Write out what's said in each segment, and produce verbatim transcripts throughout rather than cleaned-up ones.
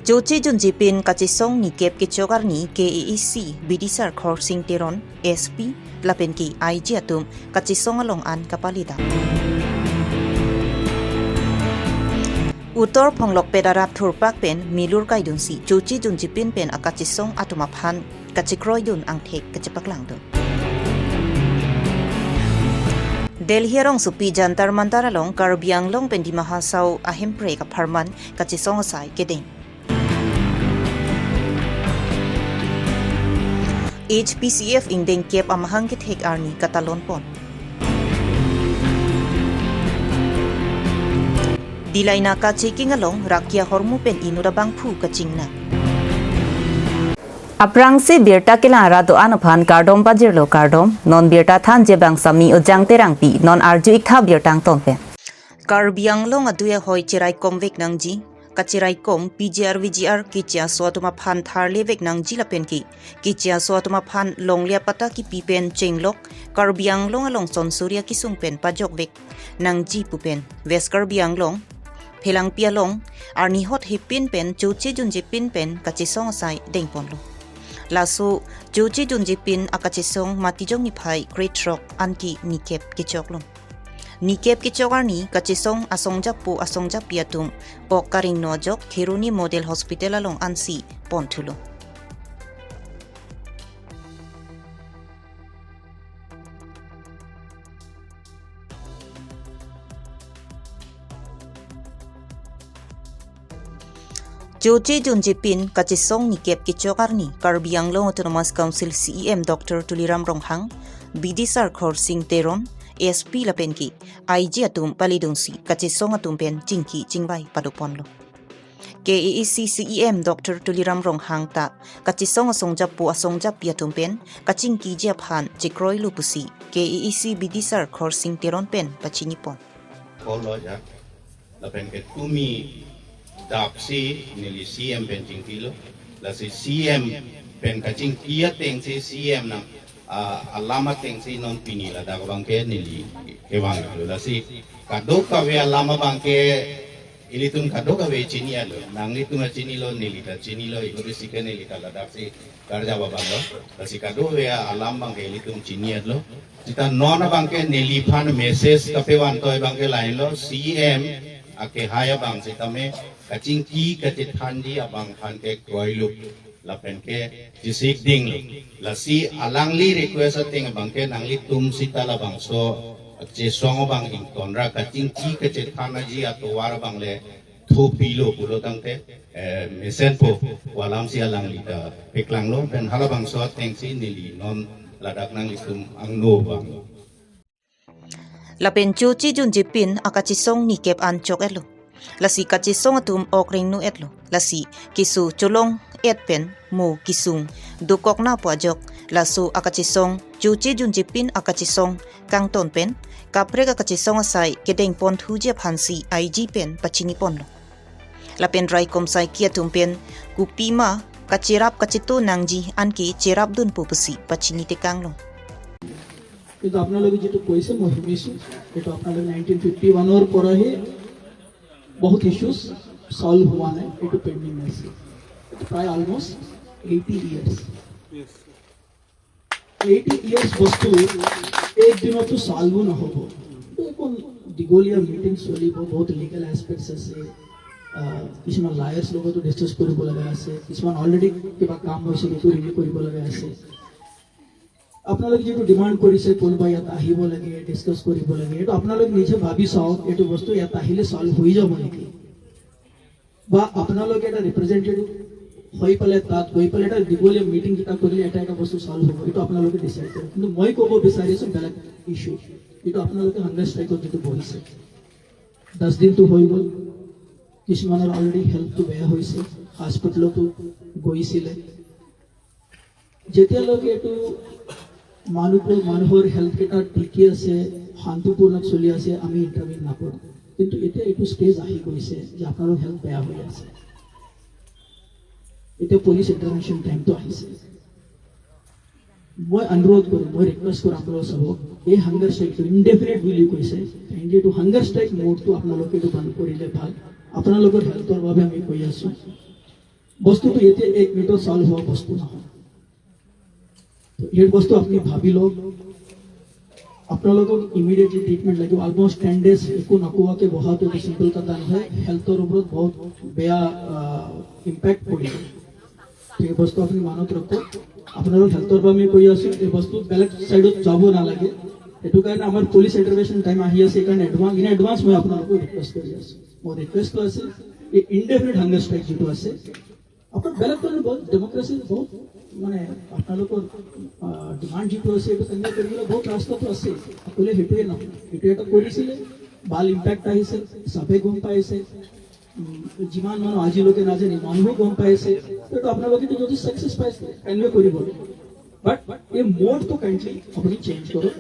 Choche junjepin kachesong nikep kechok arni K A A C Bidisar Khorsing Teron, S P, lapen ke I G atum kachesong along an kapalidak. Uttor Phonglokpet arat thurpak pen milur kaidunsi choche junjepin pen akachesong atum aphan kachekroidun angthek kachepaklangdun. Delhi arongsopi Jantar Mantar along Karbi Anglong pen Dima Hasao ahemprek apharman kachesong asai kedeng. H P C F ingdeng kep amahang kethek arni katalon pon. Dillai Naka checking along rakia hormu pen inut abangphu kachingnang. Aphrangsi birta kelang arat do-an aphan kardom pajirlo, kardom. Non birta thanji abang Sami Ojang Terangpi, non arju-iktha birta angton pen. Karbi Anglong adui ahoi cheraikom vek nangji, kacheraikom P G R V G R keche aso atum aphan tharle vek nangji lapen ke keche aso atum aphan longle apatta kipi pen chenglok Karbi Anglong along son suri akesung pen pajok vek nangji pu pen West Karbi Anglong Phelangpi along arni hot hepin pen choche junjepin pen kachesong asai dengponlo. Laso choche junjepin akachesong Matijong niphai grade throk anke nikep kechoklo. Nikep kechok arni kachesong asongjapo asongjapi atum ok karengno ajok Kheroni Model Hospital along ansi ponthulo. Choche junjepin kachesong nikep kechok arni Karbi Anglong Autonomous Council C E M Doctor Tuliram Ronghang, Bidisar Khorsing Teron, S P lapen ke I G atum palidunsi kachesong atum pen chingki chingvai padoponlo. K A A C C E M Doctor Tuliram Ronghang ta kachesong asongjapo asongjapi atum pen kachingkiji aphan chekroilo pusi K A A C Bidisar Khorsing Teron pen pachinipon. Kolo ja, lapen ke tumi dapsi neli C M pen chingkilo, lasi C M pen kachingki atengsi C M nang, ah, alam atengsi non pini ladak abangke neli kevanglo, lasi kadokave alam abangke ilitum kadokave chini-etlo, nanglitum achinilo, neli ta chinilo, iho disi ke neli ta ladaksi karja abanglo, lasi kadokave alam abangke ilitum chini-etlo. Seta non abangke neliphan message kapevantoi abangke lahenlo, C M akehai abang sitame kachingki kachethanji abangphan ke kroilo lapen ke chesik dinglo. Lasi alangli request ateng abangke nanglitum seta labangso chesong abang ingtonra kachingki kachethanji atovar abang le thopilo pulo tangte, eh, mesenpo pu alamsi alangli ta peklanglo, pen halabangso atengsi neli non ladak nanglitum angno abang. Lapen choche junjepin akachesong nikep an chok-etlo. Lasi kachesong atum ok rengno-etlo. Lasi keso cholong-et pen mo kesung dokoknapo ajok laso akachesong choche junjepin akachesong kangton pen kaprek akachesong asai kedengponthuji aphansi I G pen pachiniponlo. Lapen raikom saiki atum pen kopima kacherap kacheto nangji anke cherapdunpo pusi pachinitekanglo. কিন্তু আপোনালোকে যিটো কৈছে মই শুনিছোঁ, এইটো আপোনালোকে nineteen fifty ওৱানৰ পৰাহে বহুত ইছ্যুজ ছল্ভ হোৱা নাই, এইটো পেণ্ডিং আছে। এইটো প্ৰায় অলমষ্ট এইটি ইয়াৰ্ছ। এইটি ইয়াৰ্ছ বস্তু এক দিনতো ছল্ভ নহ'ব। এইটো এখন দীঘলীয়া মিটিং চলিব, বহুত লিগেল এছপেক্টছ আছে, আহ, কিছুমান লয়াৰ্ছ লগতো ডিছকাছ কৰিব লগা আছে, কিছুমান অলৰেডি কিবা কাম হৈছে সেইটো ৰিভিউ কৰিব লগা আছে। আপোনালোকে যিটো ডিমাণ্ড কৰিছে, কোনোবা ইয়াত আহিব লাগে, ডিছকাছ কৰিব লাগে, এইটো আপোনালোকে নিজে ভাবি চাওক, এইটো বস্তু ইয়াত আহিলে ছল্ভ হৈ যাব নেকি? বা আপোনালোকে এটা ৰিপ্ৰেজেণ্টেটিভ হৈ পেলাই, তাত গৈ পেলাই এটা দীঘলীয়া মিটিং এটা কৰিলে এটা এটা বস্তু ছল্ভ হ'ব, এইটো আপোনালোকে ডিচাইড কৰক। কিন্তু মই ক'ব বিচাৰিছোঁ বেলেগ ইছ্যু, এইটো আপোনালোকে হাংগাৰ ষ্ট্ৰাইকত যিটো বহিছে, দহ দিনটো হৈ গ'ল, কিছুমানৰ অলৰেডি হেল্থটো বেয়া হৈছে, হস্পিটেলতো গৈছিলে। যেতিয়ালৈকে এইটো মানুহটো, মানুহৰ হেল্থ কেইটা ঠিকে আছে, শান্তিপূৰ্ণ চলি আছে, আমি ইণ্টাৰভিউ নকৰোঁ। কিন্তু এতিয়া এইটো ষ্টেজ আহি গৈছে যে আপোনালোকৰ হেল্থ বেয়া হৈ আছে, এতিয়া পুলিচ ইণ্টাৰভেনশ্যন টাইমটো আহিছে। মই অনুৰোধ কৰিম, মই ৰিকুৱেষ্ট কৰোঁ আপোনালোক সবক, এই হাংগাৰ ষ্ট্ৰাইকটো ইনডেফিনেট বুলি কৈছে, কিন্তু এইটো হাংগাৰ ষ্ট্ৰাইক মোডটো আপোনালোকে এইটো বন্ধ কৰিলে ভাল। আপোনালোকৰ হেল্থৰ বাবে আমি কৈ আছোঁ। বস্তুটো এতিয়া এক মিনিটত সলভ হোৱা বস্তু নহয়। তো এই বস্তু আপুনি ভাবি লওক, আপোনালোকক ইমিডিয়েটলি ট্ৰিটমেণ্ট লাগিব। অলমষ্ট টেন ডেজ একো নোখোৱাকে বহাটো এইটো চিম্পল কথা নহয়, হেল্থৰ ওপৰত বহুত বেয়া ইম্পেক্ট পৰিব। তো এই বস্তু আপুনি মনত ৰাখক। আপোনালোক হেল্থৰ পৰা আমি কৈ আছো, এই বস্তু বেলেগ চাইডত যাব নালাগে। সেইটো কাৰণে আমাৰ পুলিচ ইণ্টাৰভেনশ্যন টাইম আহি আছে, সেইকাৰণে এডভান্স, ইন এডভান্স মই আপোনালোকক ৰিকুৱেষ্ট কৰি আছো। মোৰ ৰিকুৱেষ্টটো আছে, এই ইনডেফিনিট হাংগাৰ ষ্ট্ৰাইক যিটো আছে, আপোনাৰ বেলেগ বেলেগ বহুত ডেমক্ৰেচিৰ বহুত মানে আপোনালোকৰ ডিমাণ্ড যিটো আছে, এইটো কনভে কৰিবলৈ বহুত ৰাস্তাটো আছে। সকলোৱে সেইটোৱে নহয়, এইটো এটা কৰিছিলে, ভাল ইম্পেক্ট আহিছে, চবে গম পাইছে। উম, যিমান মানুহ আজিলৈকে নাজানে, মানুহো গম পাইছে। এইটো আপোনালোকে যদি ছাকচেছ পাইছে, কনভে কৰিব। বাট এই মোডটো কাইণ্ডলি আপুনি চেঞ্জ কৰক।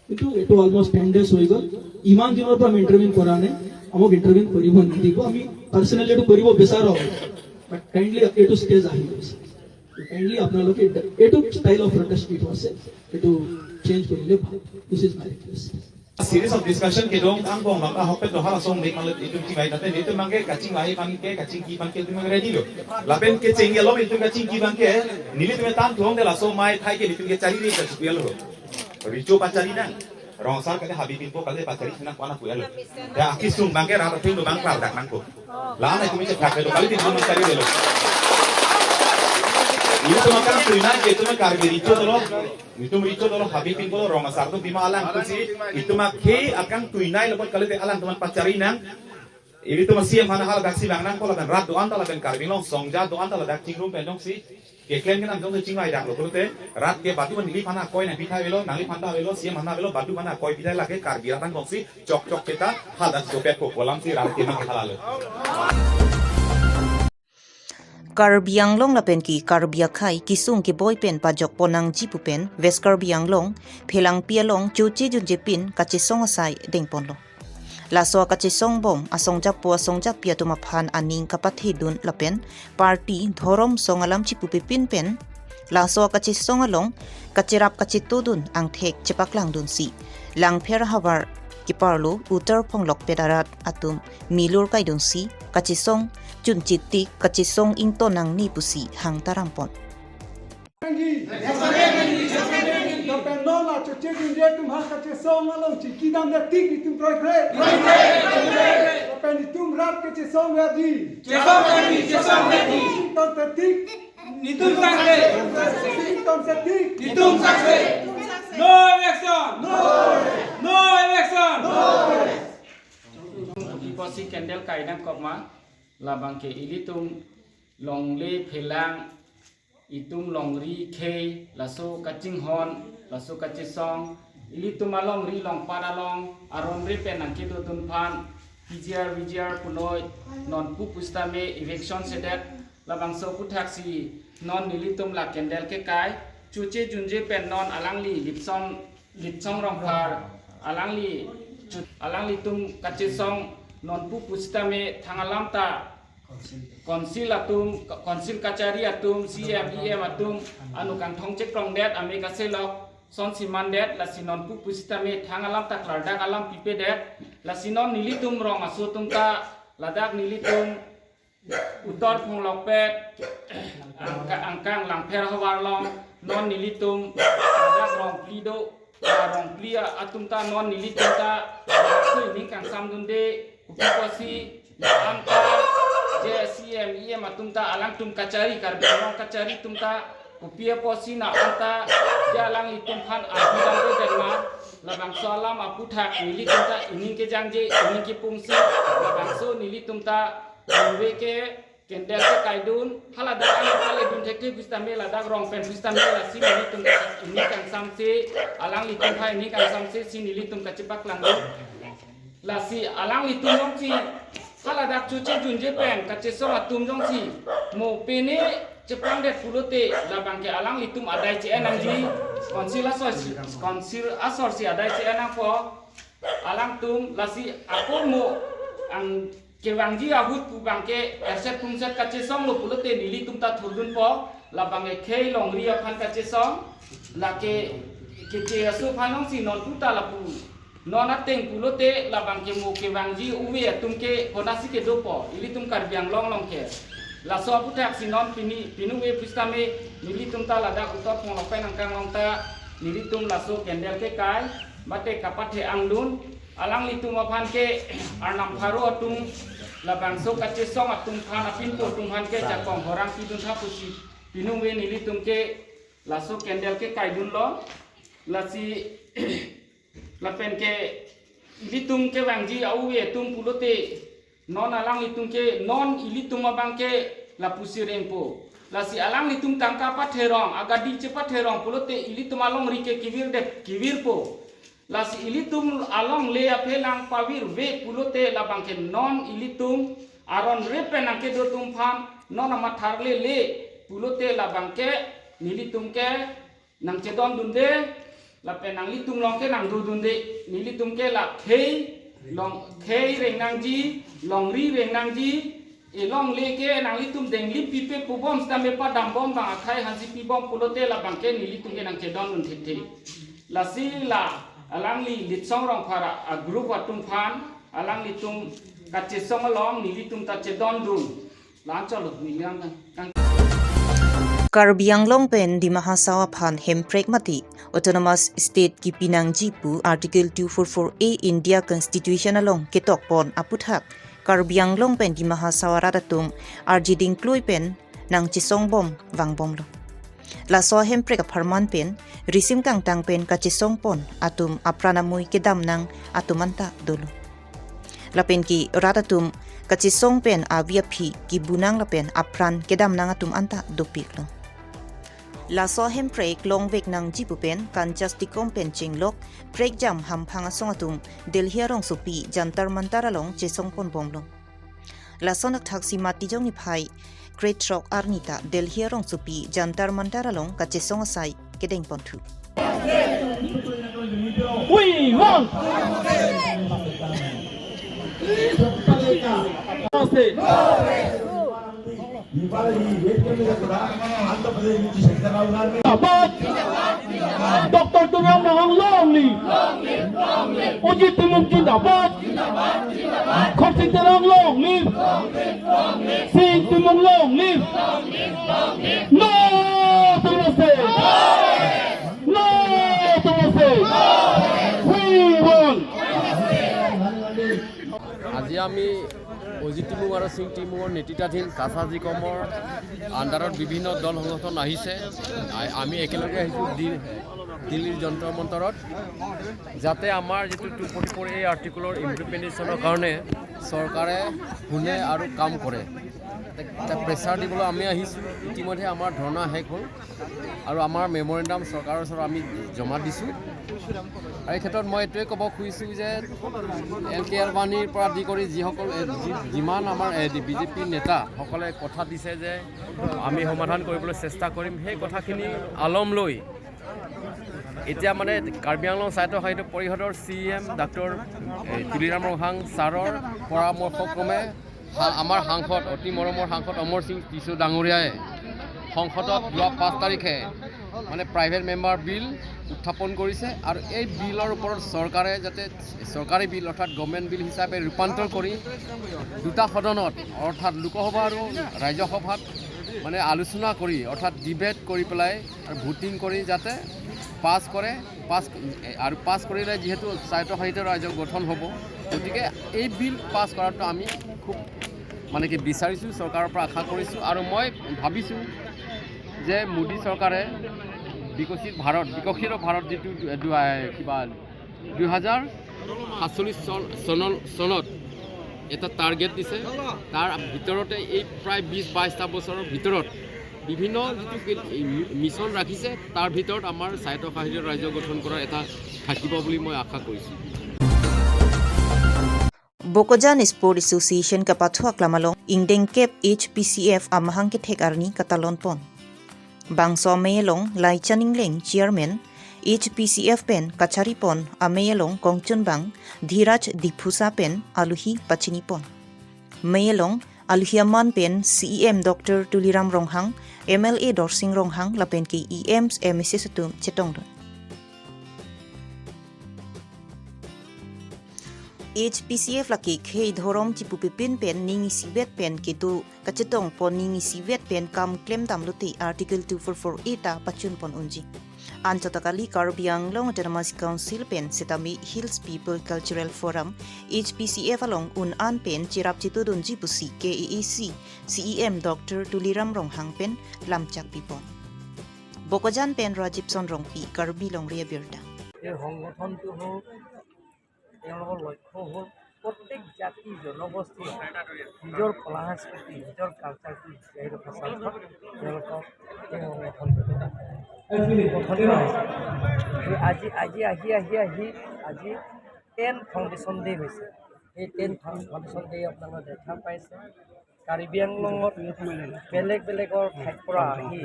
কিন্তু এইটো অলমষ্ট টেন ডেজ হৈ গ'ল, ইমান দিনৰ পৰা আমি ইণ্টাৰভিউ কৰা নাই, আমাক ইণ্টাৰভিউ কৰিব নিদিব। আমি পাৰ্চনেলি এইটো কৰিব বিচাৰো, বাট কাইণ্ডলি এইটো ষ্টেজ আহি গৈছে। কাইণ্ডলি আপোনালোকে এইটো ষ্টাইল অফ প্ৰটেষ্ট যিটো আছে, এইটো চেঞ্জ কৰিলে ভাল। This is my request. Series of discussion kedam angbong bang ahok pen dohal asong mek malet itum chingvai tate, itum bangke kachingvai aphan ke, kachingki aphan ke itum ready lo. Lapen kechengji along itum kachingki abangke nelitum tangthu-ong de, laso amei athai ke nelitum ke chariri ta supial lo. Recho pachari nang. Rong asar kali, Habe Pinpo kali pachari nang, ko-an pu-el lo. Ya, akesung bangke rat atum do bang klardak nangpo. La-an itum chethak do kali, itum pachari lo. Itum akangtuinai ke itum Karbi recho dolo. Itum recho dolo, Habe Pinpo lo, rong asar atum pima, alangtum si itum akhei akangtuinai lo, kalite alangtum aphan pachari nang. Ilitum C M aphan haladak si vang nangpo, lapen rat do-an ta lapen Karbi Anglong songja do-an ta ladak chingrum pen jongsi keklem kenam jongsi chingvaidak lo pulote, rat ke badu neliphan akoi nangpithai avelo, nangliphan ta avelo, C M aphan avelo, badu aphan akoi pithai, lake Karbi rat angbong si chokchok keta haladak si dopet ko, kolam si rat ke nang halalo. Karbi Anglong lapen ke Karbi akhei kesung keboi pen pajok pon nangji pu pen West Karbi Anglong Phelangpi along choche junje pin kachesong asai dengponlo. Laso akachesong bom asongjapo asongjapi atum aphan aning kapathedun lapen party dhorom song alam chipupe pin pen laso akachesong along kacherap kachetodun angthek chepaklangdunsi Langpher havar keparlo Uttar Phonglokpet arat atum milur kaidunsi kachesong chunchetik, kachesong ington nangne pusi hang tarampon. Lapen non la choche junje atum ha kachesong along chingki damde tik itum kroikre. Lapen itum rat kachesong verji. Ington se tik. Netum sangse. Ington se tik. Netum sangse. No election. No election. Kopi apotsi candle kai nangkok ma, labang ke ilitum longle phelang, itum longri khei, laso kachinghon, laso kachesong, ilitum alongri longpat along aron re pen nangkedodun aphan P G R, V G R punoi, non pu pusitame eviction sedet, labangso aphuthaksi non nelitum la candle kekai, choche junje pen non alangli Lipson, Lipson Rongphar, alangli chu-, alanglitum kachesong non pu pusitame thang alam ta council atum, council kachari atum, C M, E M atum, ano kangthong chekrongdet, ame kaselok sonsi mandet, lasi non pu pusitame thang alam ta klardak alam pipedet, lasi non nelitum rong aso atum ta, ladak nelitum Uttar Phonglokpet, angka-, angkang Langpher havar along, non nelitum ladak rong phli do, la rong phli atum ta non nelitum ta, so ining kangsamdunde, kopi apotsi, la-an ta, je C M, E M atum ta, alangtum kachari, Karbi Anglong kachari atum ta, kopi apotsi la-an ta, je alanglitum aphan arpi damde den ma, labangso alam aputhak, nelitum ta ining kejangje, ining kepungsi, labangso nelitum ta, ningve ke, candle kekaidun, haladak ang kaledun thekthe pusitame, ladak rong pen pusitame, lasi nelitum ta ining kangsamse, alanglitum aphan ining kangsamse si nelitum kachepaklangdun. Lasi alanglitum jongsi haladak choche junje pen kachesong atum jongsi mo pene cheprangdet pulote, labang ke alanglitum adai che-en nangji, council asor, council asorsi adai che-en nangpo. Alangtum lasi ako mo ang kevangji ahut pu abang ke erset pungset kachesong lo pulote nelitum ta thurdunpo, labang ke khei longri aphan kachesong, lake keche aso aphan jongsi non pu ta lapu non ateng pulote labang ke mo kevangji ove atum ke konatsi kedopo, ilitum Karbi Anglong along ke. Laso aputhaksi non pini, piningve pusitame nelitum ta ladak utot ponglok pen nangkanglong ta nelitum laso candle kekai, mate kapathe angdun, alanglitum aphan ke Arnam pharo atum labangso kachesong atum aphan apinpo atum aphan ke jakong horang pidun tha pusi piningve nelitum ke laso candle kekaidunlo. Lasi lapen ke ilitum kevangji a-ove atum pulote non alanglitum ke non ilitum abang ke lapusi rengpo. Lasi alanglitum tangka patherong, agadi chepatherong pulote ilitum alongri ke kevir det kevirpo. Lasi ilitum alongle aphelang pavirve pulote labang ke non ilitum aron re pen nangkedo atum aphan non amatha lele pulote labang ke nelitum ke nangchedondunde, lapen nanglitum along ke nangdodunde, nelitum ke la khei, long khei reng nangji, longri reng nangji, elongle ke nanglitum denglim pipe pubom stambe padambom bang akhai hansi pibom pulote labang ke nelitum ke nangchedondun thekthe. Lasi la alangli Litsong Rongphar a-group atum aphan alanglitum kachesong along nelitum ta chedondun. Lancholo, neliang kan. Karbi Anglong pen Dima Hasao aphan hemprek mate Autonomous State kipi nangji pu Article two four four A India Constitution along ketokpon aputhak Karbi Anglong pen Dima Hasao arat atum arjiding klui pen nangchesongbom vangbomlo. Laso ahemprek apharman pen risim kangtang pen kachesongpon atum apran amui kedam nang atum anta dolo. Lapen ke rat atum kachesong pen avi aphi kibu nang lapen apran kedam nang atum anta dopiklo. Laso ahemprek longvek nangji pu pen Kanchas Tikom pen chenglok prekjam hamphang asong atum Delhi arongsopi Jantar Mantar along chesongponbomlo. Lason athak si Matijong niphai krethrok arni ta Delhi arongsopi Jantar Mantar along kachesong asai kedengponthu. We want justice. जिंदाबाद। Doctor Tuliram Ronghang long live। Ojit Timung जिंदाबाद। Khorsing Terang long live। C Timung long live। No to justice। No to justice। We want। আজি আমি অজিত টিমুং আৰু সিং টিমুঙৰ নেতৃত্বাধীন কাছা জিকমৰ আণ্ডাৰত বিভিন্ন দল সংগঠন আহিছে। আ-, আমি একেলগে আহিছোঁ দি-, দিল্লীৰ যন্তৰ মন্তৰত, যাতে আমাৰ যিটো টু ফৰ্টি ফ'ৰ এ আৰ্টিকলৰ ইমপ্লিমেণ্টেশ্যনৰ কাৰণে চৰকাৰে শুনে আৰু কাম কৰে। তে-, তে প্ৰেছাৰ দিবলৈ আমি আহিছোঁ। ইতিমধ্যে আমাৰ ধৰ্ণা শেষ হ'ল আৰু আমাৰ মেমৰেণ্ডাম চৰকাৰৰ ওচৰত আমি জমা দিছোঁ। আৰু এই ক্ষেত্ৰত মই এইটোৱে ক'ব খুজিছোঁ যে এল কে আদৱানীৰ পৰা আদি কৰি যিসকল, এ, যি-, যিমান আমাৰ, এ, বি জে পি নেতাসকলে কথা দিছে যে আমি সমাধান কৰিবলৈ চেষ্টা কৰিম, সেই কথাখিনি আলম লৈ এতিয়া মানে কাৰ্বি আংলং স্বায়ত্তশাসিত পৰিষদৰ চি ই এম ডাক্তৰ, এ, তুলিৰাম ৰংহাং ছাৰৰ পৰামৰ্শক্ৰমে হা-, আমাৰ সাংসদ, অতি মৰমৰ সাংসদ অমৰ সিং টিছো ডাঙৰীয়াই সংসদত যোৱা পাঁচ তাৰিখে মানে প্ৰাইভেট মেম্বাৰ বিল উত্থাপন কৰিছে আৰু এই বিলৰ ওপৰত চৰকাৰে যাতে চৰকাৰী বিল অৰ্থাৎ গভৰ্ণমেণ্ট বিল হিচাপে ৰূপান্তৰ কৰি দুটা সদনত অৰ্থাৎ লোকসভা আৰু ৰাজ্যসভাত মানে আলোচনা কৰি অৰ্থাৎ ডিবেট কৰি পেলাই আৰু ভোটিং কৰি যাতে পাছ কৰে, পাছ আৰু পাছ কৰিলে যিহেতু স্বায়ত্তশাসিত ৰাজ্য গঠন হ'ব, গতিকে এই বিল পাছ কৰাটো আমি খুব মানে কি বিচাৰিছোঁ, চৰকাৰৰ পৰা আশা কৰিছোঁ আৰু মই ভাবিছোঁ যে মোদী চৰকাৰে বিকশিত ভাৰত, বিকশিত ভাৰত যিটো দু-, দু-, কিবা দুই হাজাৰ সাতচল্লিছ চন, চন-, চনত এটা টাৰ্গেট দিছে, তাৰ ভিতৰতে এই প্ৰায় বিছ বাইছটা বছৰৰ ভিতৰত বিভিন্ন যিটো কি-, মি-, মিছন ৰাখিছে, তাৰ ভিতৰত আমাৰ স্বায়ত্তশাসিত ৰাজ্য গঠন কৰাৰ এটা থাকিব বুলি মই আশা কৰিছোঁ। Bokajan Sport Association kapathu aklam along ingdengkep H P C F amahang kethek arni katalonpon. Bangso amei along Laichan Engleng chairman H P C F pen kacharipon amei along kongchunbang Dhiraj Diphusa pen aluhi pachinipon. Mei along aluhi aman pen C E M Doctor Tuliram Ronghang, M L A Dorsing Ronghang lapen ke E Ms, M A Cs atum chetongdun. H P C F lake khei dhorom chipupe pin pen ning isivet pen kedo kachetongpon ning isivet pen kam klemdam lote Article two four four A ta pachunpon unji. Anchot ta kali Karbi Anglong Autonomous Council pen setame Hills People Cultural Forum, H P C F along un-an pen cherap chetudunji pusi K A A C C E M Doctor Tuliram Ronghang pen lamchak pipon. Bokajan pen Rajibson Rongpi, Karbi Longri Abirta. এই সংগঠনটো হ'ল তেওঁলোকৰ লক্ষ্য হ'ল প্ৰত্যেক জাতি জনগোষ্ঠীয়ে নিজৰ কলা সংস্কৃতি, নিজৰ কালচাৰটো জীয়াই ৰখাৰ স্বাৰ্থত তেওঁলোকক এই সংগঠনটো গঠন কৰা হৈছে। আৰু আজি, আজি আহি, আহি, আহি আজি টেন ফাউণ্ডেশ্যন ডে হৈছে। এই টেন ফাউণ্ডেশ্যন ডে আপোনালোকে দেখা পাইছে, কাৰ্বি আংলঙত বেলেগ বেলেগৰ ঠাইৰ পৰা আহি,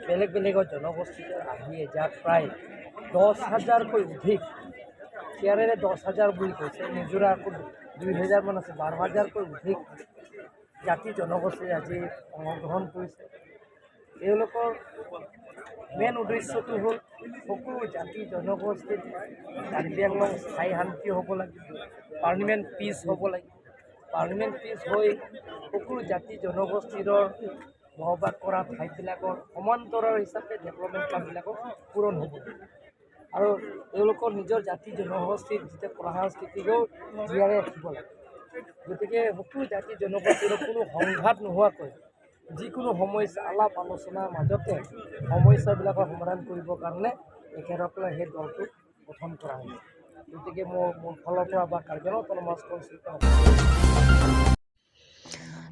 বেলেগ বেলেগৰ জনগোষ্ঠীৰ আহি এজাক প্ৰায় দহ হাজাৰকৈ অধিক, ইয়াৰে দহ হাজাৰ বুলি কৈছে, নিজৰা আকৌ দুই হাজাৰমান আছে, বাৰ হাজাৰকৈ অধিক জাতি জনগোষ্ঠীয়ে আজি অংশগ্ৰহণ কৰিছে। তেওঁলোকৰ মেইন উদ্দেশ্যটো হ'ল সকলো জাতি জনগোষ্ঠীত কাৰ্বি আংলং স্থায়ী শান্তি হ'ব লাগিব, পাৰ্মানেণ্ট পিচ হ'ব লাগিব। পাৰ্মানেণ্ট পিচ হৈ সকলো জাতি জনগোষ্ঠীৰ বসবাস কৰা ঠাইবিলাকৰ সমান্তৰাল হিচাপে ডেভেলপমেণ্ট কামবিলাকক পূৰণ হ'ব। আৰু তেওঁলোকৰ নিজৰ জাতি জনগোষ্ঠীৰ যিটো কলা সংস্কৃতিকো জীয়াই ৰাখিব লাগে। গতিকে সকলো জাতি জনগোষ্ঠীৰ কোনো সংঘাত নোহোৱাকৈ যিকোনো সমস্যা আলাপ আলোচনাৰ মাজতে সমস্যাবিলাকৰ সমাধান কৰিবৰ কাৰণে তেখেতসকলে সেই দলটো গঠন কৰা হৈছে। গতিকে মোৰ, মোৰ ফালৰ পৰা বা কাৰ্বি আংলং অট'নমাছ কাউন্সিলৰ ফালৰ পৰা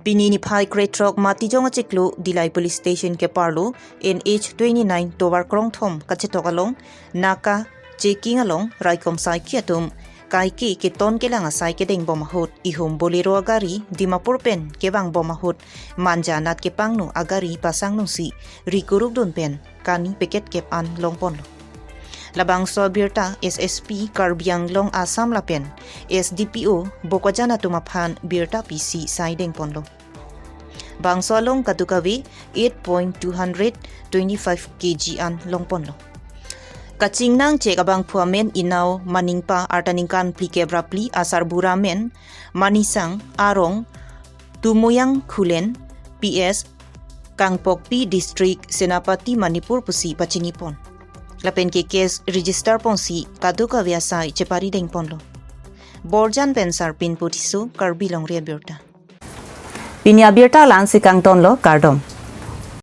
Pini niphai krethrok Matijong achiklo Dillai Police Station keparlo N H twenty-nine tovar krongthom kachetok along naka checking along raikom saikhi atum kaike keton kelang asai kedeng bom ahut ihum Bolero agari Dimapur pen kevang bom ahut Manja anat kepangno agari pasang nungsi rikuruk dun pen kani peket kep an longponlo. Labangso abirta S S P Karbi Anglong Assam lapen S D P O Bokajan atum aphan birta pisi sai dengponlo. Bangso along kadokave eight point two hundred twenty-five K G an longponlo. Kachingnang chek abangphu amen Inao Maningpa arta ningkan phlikep ra phli asarbura amen Manisang arong Tumoyang Khulen P S Kangpokpi District Senapati Manipur pusi pachinipon. Lapen ke case register ponsi kadokave asai chepari dengponlo. Borjan pen Sarpin Putisu, Karbi Longri Abirta. Pini abirta la-ansi kangtonlo, kardom.